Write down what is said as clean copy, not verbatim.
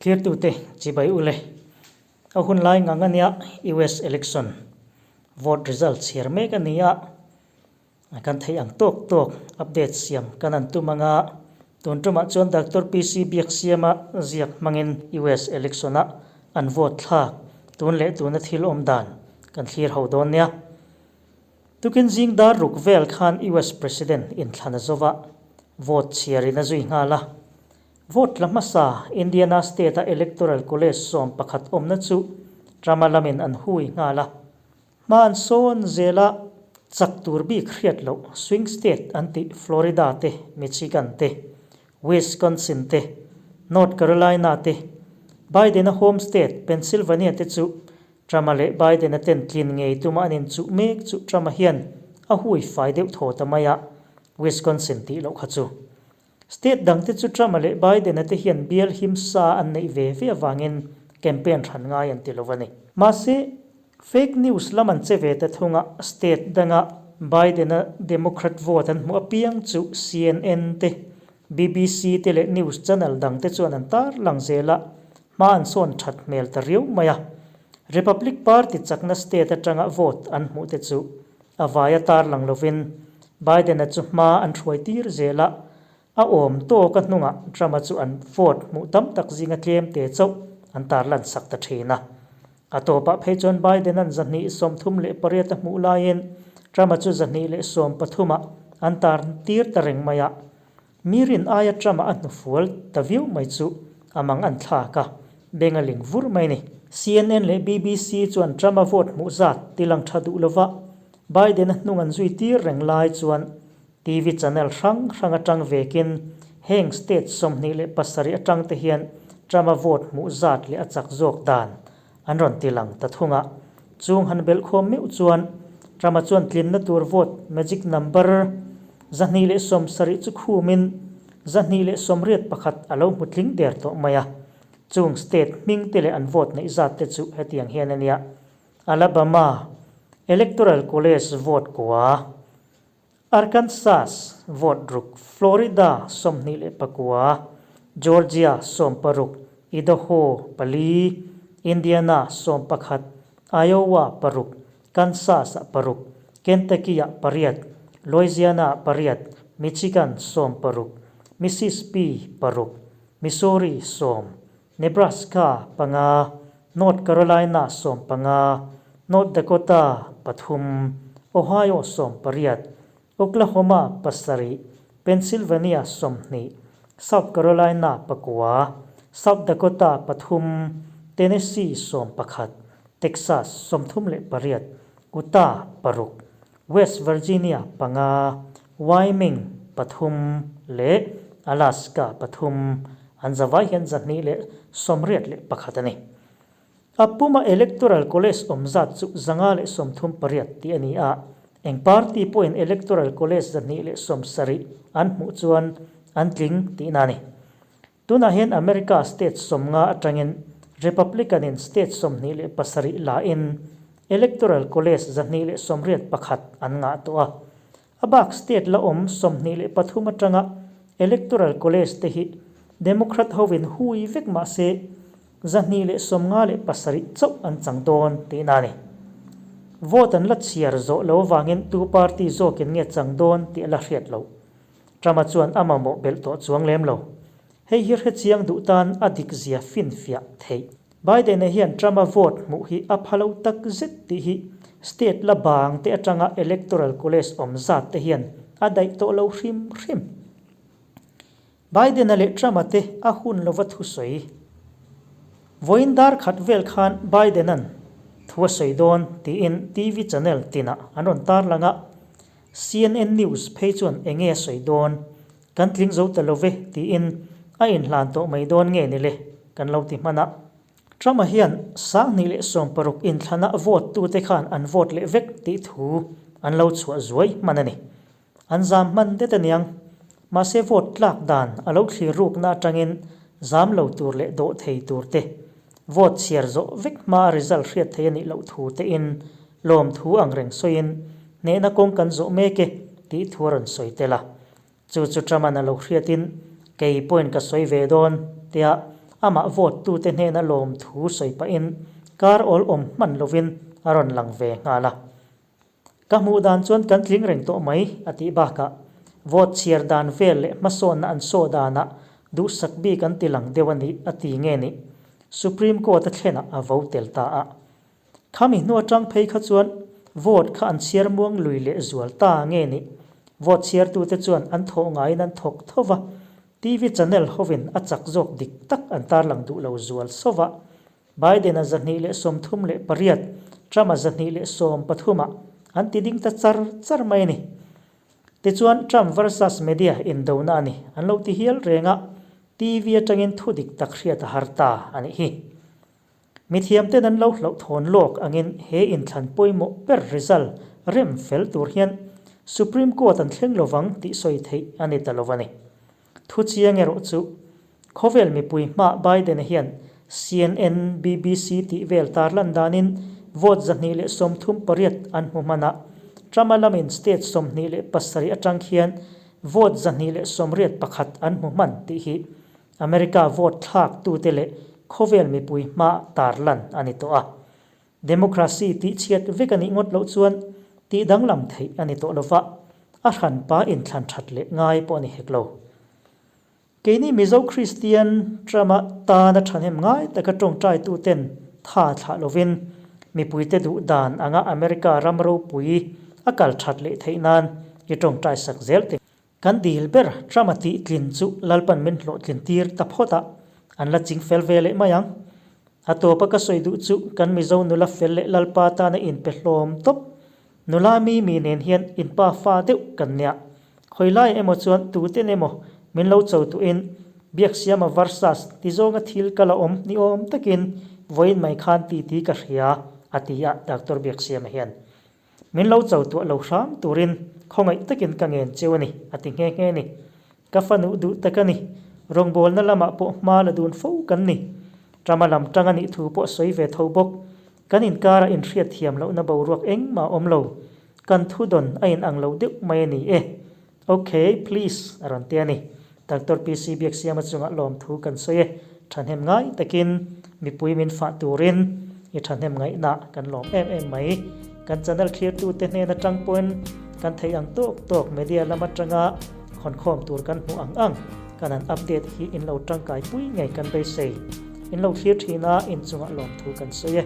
Thlirtute chibai ule. A hun lai ngang ania US election vote result chhiar mek a ni a, kan theih ang tawk tawk update siam kan han tum anga tun tumah chuan Doctor PC Biaksiama ziak hmangin US election a an vote thlak tun leh tuna thil awm dan kan thlir ho dawn nia. Tukin zing dar ruk vel khan US President inthlan a zova vote chhiarin a zui nghal a. Vote la hmasa Indiana State-a Electoral College 11 awmna chu Trump-a lamin an hui nghal a. Hma an sawn zela chak tur bik hriat loh swing state an tih Florida te, Michigan te, Wisconsin te, North Carolina te, Biden-a home state Pennsylvania te chu Trump-a leh Biden-a ten tlin ngei tuma an inchuh mek chu Trump-a hian a hui fai deuh thaw ta mai a, Wisconsin tih loh kha chu. State dangte chu Trump-a leh Biden-a te hian bial himsa an neih ve ve avangin campaign hran ngai an ti lo a ni. Mahse, fake news lam an che ve ta thung a, state danga Biden-a Democrat vote an hmuh apiang chu CNN te, BBC te leh news channel dangte chuan an tar lang zel a, hma an sawn that hmel ta riau mai a. Republic Party chakna state atanga vote an hmuh te chu A vaia tar lang lovin Biden-a chu hma an hruai tir zel a, a awm tawk a hnungah Trump-a chu an vote hmuh tam tak zinga tlem te chauh an tar lan sak ta thin a. A tawpah phei chuan Biden-a'n 238 a hmuh laiin Trump-a chu 213-ah an tar tir ta reng mai a. Mi rin aia Trump-a a hnufual ta viau mai chu a mang an thlak a, beng a ling vur mai ni. CNN leh BBC chuan Trump-a vote hmuh zat ti lang tha duh lova Biden-a hnung an zui tir reng lai chuan TV channel hrang hrang atang vekin heng state 27 atang te hian Trump-a vote hmuh zat leh a chak zawk dan an rawn ti lang ta thung a. Chung han belh khawm meuh chuan Trump-a chuan tlinna tur vote magic number 270 chu khumin 281 a lo hmu tling der tawh mai a. Chung state hming te leh an vote neih zat te chu hetiang hian a nia. Alabama Electoral College vote kua, Arkansas vote ruk, Florida 29, Georgia 16, Idaho pali, Indiana 11, Iowa paruk, Kansas ah paruk, Kentucky ah pariat, Louisiana ah pariat, Michigan 16, Mississippi paruk, Missouri sawm, Nebraska panga, North Carolina 15, North Dakota pathum, Ohio 18, Oklahoma pasarih, Pennsylvania 20, South Carolina pakua, South Dakota pathum, Tennessee 11, Texas 38, Utah paruk, West Virginia panga, Wyoming pathum leh Alaska pathum an zavai hian 281 a ni. A puma Electoral College awm zat chu 538 tih a ni a, eng party pawhin Electoral College 270 an hmuh chuan an tling tihna a ni. Tunah hian America state 50 atangin Republican in state 27 la in Electoral College 281 an ngah tawh a. A bak state la awm 23 atanga Electoral College te hi Democrat hovin hui vek mah se 257 chauh an chang dawn tihna a ni. Vote an la chhiar zawh lo avangin tu party zawkin nge chang dawn tih a la hriat loh. Trump-a chuan a mamawh belh tawh chuang lem lo. Hei hi hrechiang duh tan a dik zia finfiah theih. Biden-a hian Trump-a vote hmuh hi a pha lo tak zet tih hi state la bang te atanga electoral college awm zat te hian a daih tawh lo hrim hrim. Biden-a leh Trump-a te a hun lova thusawi. Vawiin dar khat vel khan Biden-a'n thu a sawi dawn tiin TV channel tinah an rawn tarlang a, CNN News phei chuan enge a sawi dawn, kan tling zo ta lo ve tiin a inhlan tawh mai dawn nge ni le kan lo ti hman a. Trump-a hian 2016 inthlana vote tute khan an vote leh vek tih thu an lo chhuah zuai hman a ni. An zam hman det aniang. Mahse vote tlak dan a lo thlir rukna atangin zam lo tur leh dawh thei tur te, vote chhiar zawh vek hma a result hriat thei a nih loh thu te in lawmthu ang reng sawiin hnehna kawng kan zawh mek e tih thu a rawn sawi tel a. Chu chu Trump-a'n a lo hriatin kei pawhin ka sawi ve dawn tia Amah vote tute hnena lawmthu sawi pahin kar awl awm hman lovin a rawn lang ve nghal a. Ka hmuh dan chuan kan tling reng tawh mai, a tih bakah vote chhiar dan vel leh hmasawnna an saw danah duhsak bik an ti lang deuh a nih a ti nge nih Supreme Court a thlenah a vo tel ta a. Khami hnu atang phei kha chuan vote kha an chhiar muang lui leh zual ta nge nih vote chhiartute chuan an thawh ngaiin an thawk tho va, TV channel hovin a chak zawk dik tak an tarlang duh lo zual sova. Biden-a 238, Trump-a 213 ah an ti ding ta char char mai a ni. Tichuan Trump versus Media indona a ni an lo ti hial reng a, TV atangin thu dik tak hriat a har ta a nih hi. Mithiamten an lo hlauhthawn lawk angin he inthlan pawimawh ber result rem fel tur hian Supreme Court an thleng lovang tih sawi theih a ni ta lo a ni. Thu chiang erawh chu khawvel mipui hma Biden-a hian CNN, BBC tih vel tarlan danin vote 238 an hmu hman a, Trump-a lamin state 27 atang khian vote 181 an hmu hman tih hi America vote thlak tute leh khawvel mipui hma tarlan a ni tawh a. Democracy tih chhiat vek a nih ngawt loh chuan tih danglam theih a ni tawh lova, a hranpa inthlan that leh ngai pawh a ni hek lo. Keini Mizo Kristian Trump-a tana thahnem ngai taka tawngtaituten tha thlah lovin mipuite duh dan anga America ram ropui a kal that leh theih nan i tawngtai sak zel teh. Kan dil ber Trump-a tih tlin chu Lalpan min hlawhtlin tir ta phawt a, an la ching fel ve leh mai ang. A tawpa ka sawi duh chu kan Mizo nula fel leh Lalpa tana inpe hlawm tawp. Nula mi mi nen hian inpa fa deuh kan nia. Khawi lai emaw chuan tuten emaw min lo cho tuhin Biaksiama versus ti zawnga thil ka la awm ni awm takin vawiin mai khan titi ka hria a ti a Doctor Biaksiama hian. Min lo cho tuah lo hram turin khawngaih takin ka ngen cheu a ni, a ti nghe nghe a ni. Ka fanu duh tak a ni. Rawngbawlna lamah pawh hma la dun fo kan ni. Rama lam tang a nih thu pawh sawi ve tho bawk. Kan inkarah inhriat thiam lohna boruak engmah a awm lo. Kan thudawn a inang lo deuh mai a ni e. Ok, please, a rawn ti a ni. Doctor PC Biaksiama chungah lawmthu kan sawi e. Thahnem ngai takin mipui min fah turin i thahnem ngaihna kan lawm em em mai. Kan channel thlirtute hnen atang pawhin kan theih ang tawk tawk media lam atanga khawnkhawm tur kan hmuh ang ang kan han update hi in lo tangkai pui ngei kan beisei. In lo thlir thin a, in chungah lawmthu kan sawi e.